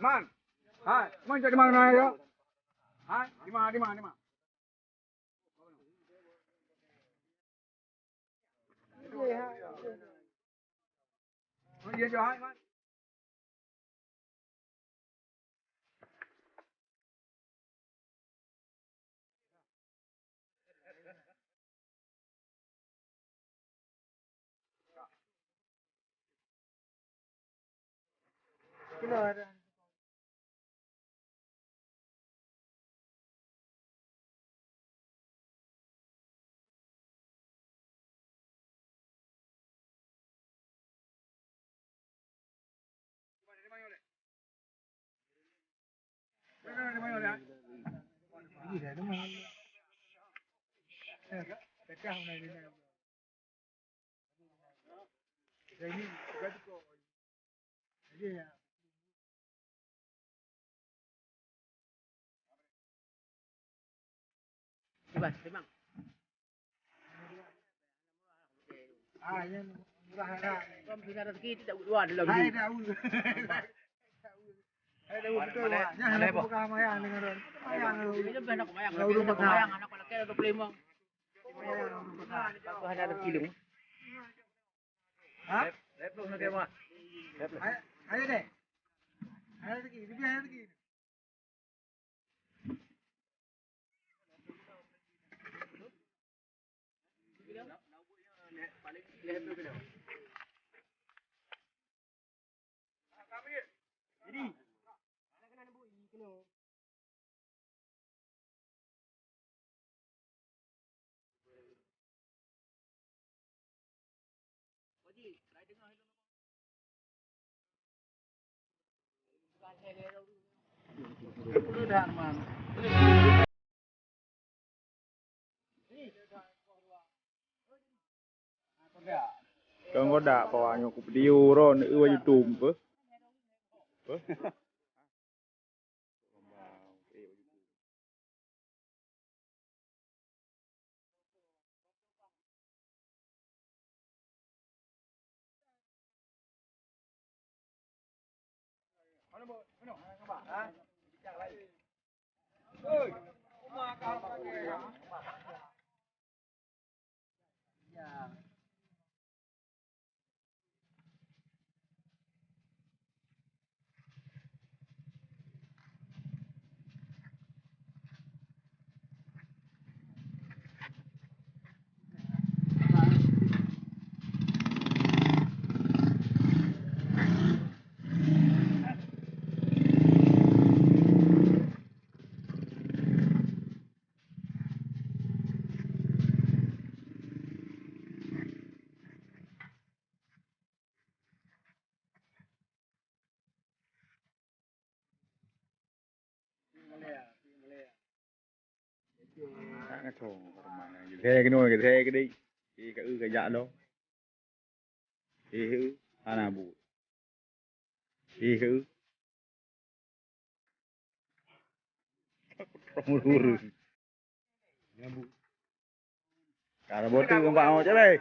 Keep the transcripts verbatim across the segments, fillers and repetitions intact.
Man. Hai, man jadi mana ya? Hai, di mana, di mana, di mana? Oh, iya, iya, hai, man. Bang, memang. Ah, yang murah ada. Kau punya rezeki tidak dua dalam ni. Hai, dah. Hai, dah, betul, Wak. Yang ada buka sama yang dengan orang. Yang lebih nak mayang, lebih nak mayang, anak lelaki ada dua puluh lima. Aku ada rezeki dong. Ha? Lep, lep, lep, lep, lep. Ayo, ayo deh. Ayo lagi, lebih ayo lagi. Jadi, Kong kodak pawa nyoe ku video ron eu YouTube pe. Pe? Geusé keunoe, geusé keudeh. Di ka eu ka jak lom. Di eu hana buet. Di eu. Ureueng-ureueng. Ka na bote umpak awak cabai.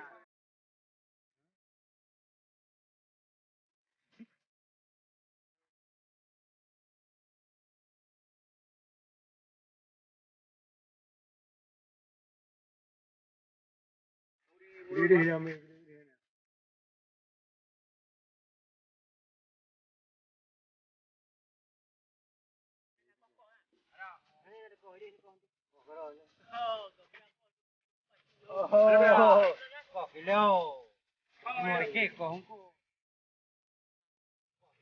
Oh, kilo.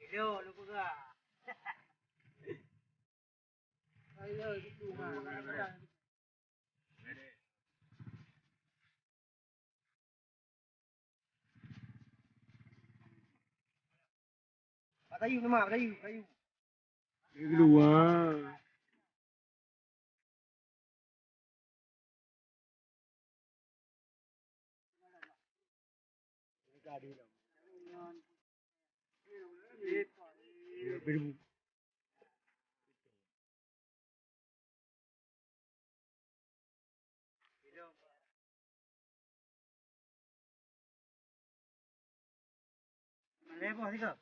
Kilo lu peugah. Rayu nama, rayu, rayu. Di luar. Malée boh tiga.